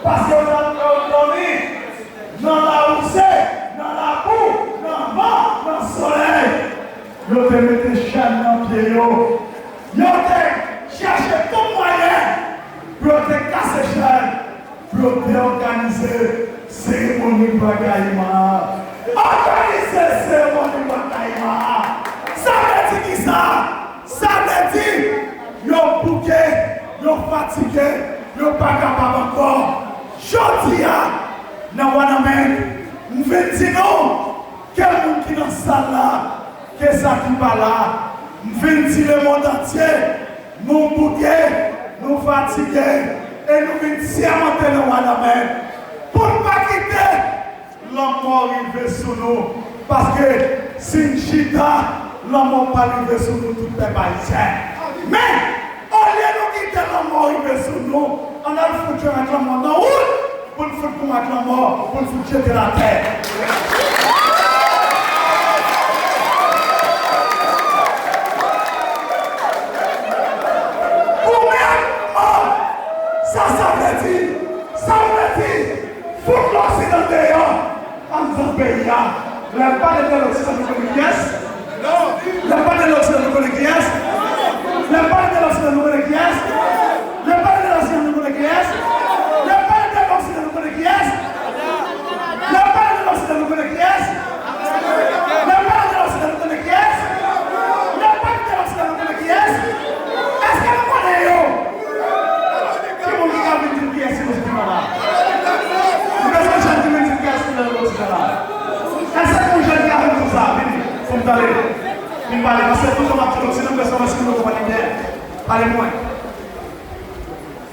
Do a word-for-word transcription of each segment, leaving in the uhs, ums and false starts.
Paske yo t ap fè yo dòmi nan lawoze, nan labou, nan van, nan solèy. Yo te mete chèn nan pye yo. Yo te chèche tout mwayen pou yo te kase chèn, pou yo te òganize seremoni Bwa Kayiman an. Òganize seremoni Bwa Kayiman an. Sa vle di kisa? Sa vle di, yo bouke, yo fatige, yo pa kapab ankò. Jodi a, nan Wanament, m vin di nou, ke moun ki nan sal la, ke sa ki pa la, m vin di lemonn antye, nou bouke, nou fatige, e nou vin sèmante nan Wanament pou n pa kite lanmò rive sou nou, paske si n chita, lanmò pral rive sou nou tout pèp ayisyen. Men, olye nou kite lanmò rive sou nou, ann al fout jwenn ak lanmò nan wout, pou n fout pran ak lanmò, pou n fout jete l atè. Goumen ak lanmò, sa sa vle di, sa vle di, fout loksidan deyò anndan peyi a. Lè m pale de loksidan, nou konnen kiyès? Lè m pale de loksidan, nou konnen kiyès? Lè m pale de loksidan, nou konnen kiyès? Lè m pale de loksidan, nou konnen kiyès? Lè m pale de loksidan, nou konnen kiyès? Lè m pale de loksidan, nou konnen kiyès? Lè m pale de loksidan, nou konnen kiyès? Lè m pale de loksidan, nou konnen kiyès? Èske nou konnen yo? Ki moun ki ka vin di m kiyès ki nan loksidan la? M bezwen jèn ki vin di m kiyès ki nan loksidan la. Èske gon jèn ki ka vin di m sa? Vini, pou m tande. Vin pale, paske toutan m ap di loksidan, m bezwen wè si nou konprann li byen. Pale pou mwen.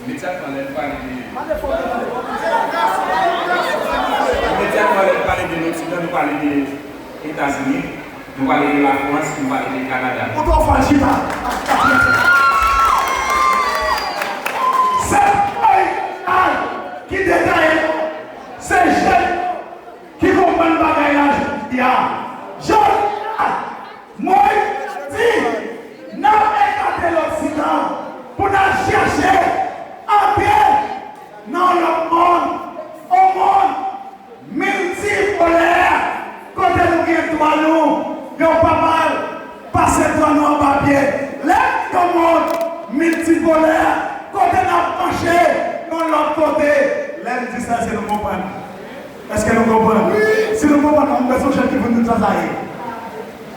Imedyatman lè nou pale de, imedyatman lè nou pale de loksidan, nou pale de Etazini, nou pale de Lafrans, nou pale de Kanada. Ou twò fò, chita. Se bagay ki detaye, se jèn ki konprann bagay la jodi a. Jodi a, Moyiz di, n ap ekate loksidan pou n al chèche antre nan yon lòt monn, yon monn miltipolè, kote nou gen dwa nou, yo pa pral pase dwa nou anba pye. Lè m di yon monn miltipolè, kote n ap mache yon lòt kote. Lè m di sa, èske nou konprann? Èske nou konprann? Si nou konprann, mwen bezwen jèn ki vin di sa sa ye.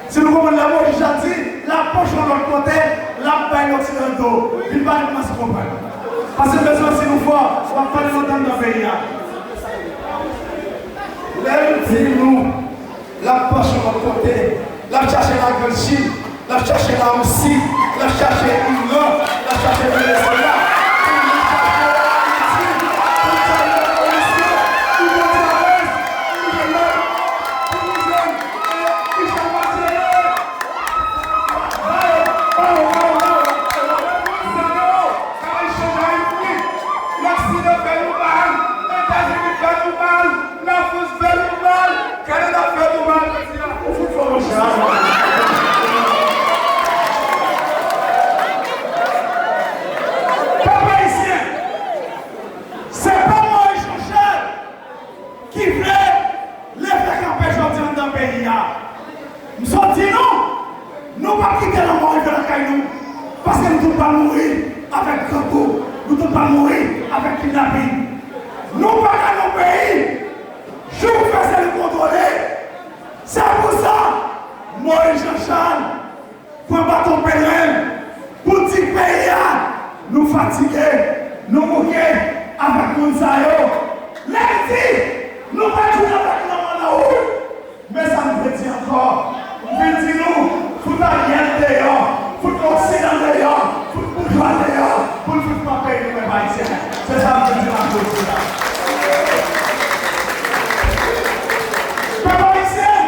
Si nou konprann, lè Moyiz ap di, l ap panche yon lòt kote, l ap bay loksidan do. Vin pale pou mwen si w konprann. Paske m bezwen, si nou fò, w ap pale lontan nan peyi a. Lè l di nou, l ap panche yon lòt kote, l ap chache Lagrann Chin, l ap chache Larisi, l ap chache Iran, l ap chache Venezuela, l ap chache Ayiti, l ap chache Ayisyen, Ibo Chavez, Ibo Lòk, pou nou jwenn Michel Bachelet. Ba yo, ba yo, ba yo, ba yo. Sa yo, sa yo chanje Ayiti. Loksidan fè nou mal, Etazini fè nou mal, Lafrans fè nou mal, Kanada fè nou mal. Ou fout fò, monchè. Pèp ayisyen, se pa Moyiz Jean Charles ki vle leve kanpe jodi anndan peyi a. M sot di nou, nou p ap kite lanmò rive lakay nou, paske nou tout pral mouri avèk grangou, nou tout pral mouri avèk kidnapin. Nou pa ka nan yon peyi, jouk fè se li kontwole. Se pou sa, Moyiz Jean Charles pran baton pèlen l pou l di peyi a, nou fatige, nou bouke avèk moun sa yo. Lè l di, nou pa jwenn avèk lanmò nan wout. Men sa m vle di ankò, m vin di nou, fout Ariel deyò, fout loksidan deyò, fout boujwa deyò, pou n fout pran peyi nou, pèp ayisyen. Se sa m vin di nou jodi a. Pèp ayisyen,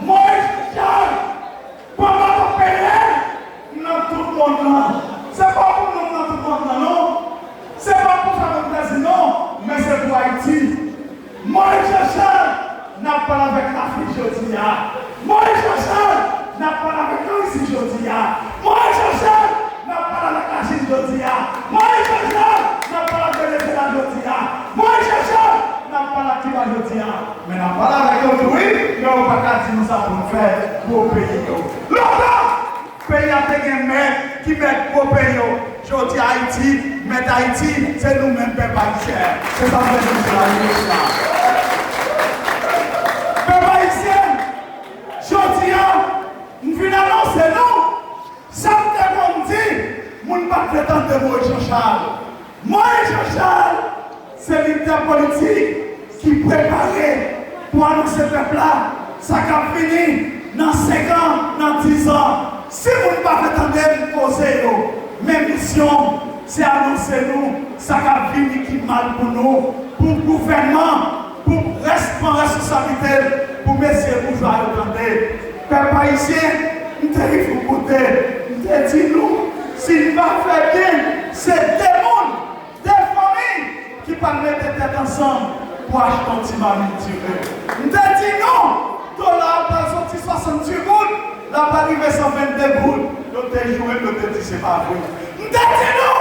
Moyiz Jean Charles, pandan w ap pele nan tout mond lan, se pa pou nou nan tout mond lan, non. Se pa pou fè moun plezi, non, men se pou Ayiti. Moyiz Jean Charles, n ap pale avèk Lafrans jodi a. Moyiz Jean Charles, n ap pale avèk Larisi jodi a. Moyiz Jean Charles, n ap pale avèk Lachin jodi a. Moyiz Jean Charles, n ap pale avèk Venezuela jodi a. Men n ap pale avèk yo tou, wi, men yo pa ka di nou sa pou n fè pou peyi yo. Lontan, peyi a te gen mèt ki mèt pou peyi yo. Jodi a, Ayiti, mèt Ayiti, se nou menm, pèp ayisyen. Se sa m vle di la, jodi a. Pèp ayisyen, jodi a, m vin anonse nou, sa m te konn di, moun pa t vle tande Moyiz Jan Chal. Moyiz Jan Chal se lidè politik ki prepare pou anonse pèp la sa k ap vini nan senk an, nan diz an. Si moun pa vle tande m koze yo, men misyon m, se anonse nou sa k ap vini ki mal pou nou, pou gouvènman, pou rès pran responsablite l, pou mesye boujwa yo tande. Pèp ayisyen, m te rive yon kote, m te di nou, si n pa fè byen, se de moun, de fanmi ki pral mete tèt ansanm pou achte yon ti mamit diven. M te di nou, dola a pral soti swasanndizuit goud, l ap rive san vennde goud. Yo te joure m, yo te di se pa vre. M te di nou,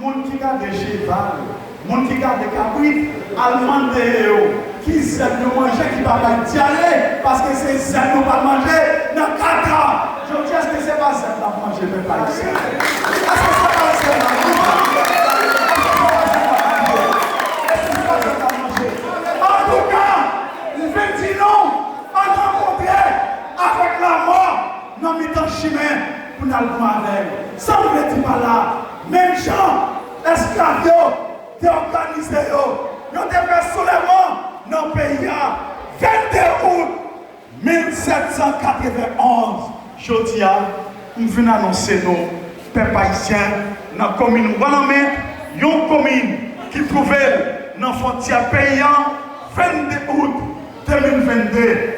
moun ki gade cheval, moun ki gade kabrit, al mande yo ki zèb yo manje ki pa bay dyare, paske se zèb yo pral manje nan kaka. Jodi a, èske se pa zèb n ap manje, pèp ayisyen? Èske se pa zèb n ap manje? Èske se pa zèb n ap manje? Èske se pa zèb n ap manje? Antouka, m vin di nou, ann rankontre avèk lanmò nan mitan chimen pou n al goumen avè l. Sa m vle di pa la, menm jan esklav yo te òganize yo, yo te fè soulèvman nan peyi a. Vennde out mil sèt san katreven onz, jodi a, m vin anonse nou, pèp ayisyen, nan komin Wanament, yon komin ki twouve l nan fwontyè peyi a, vennde out de mil vennde,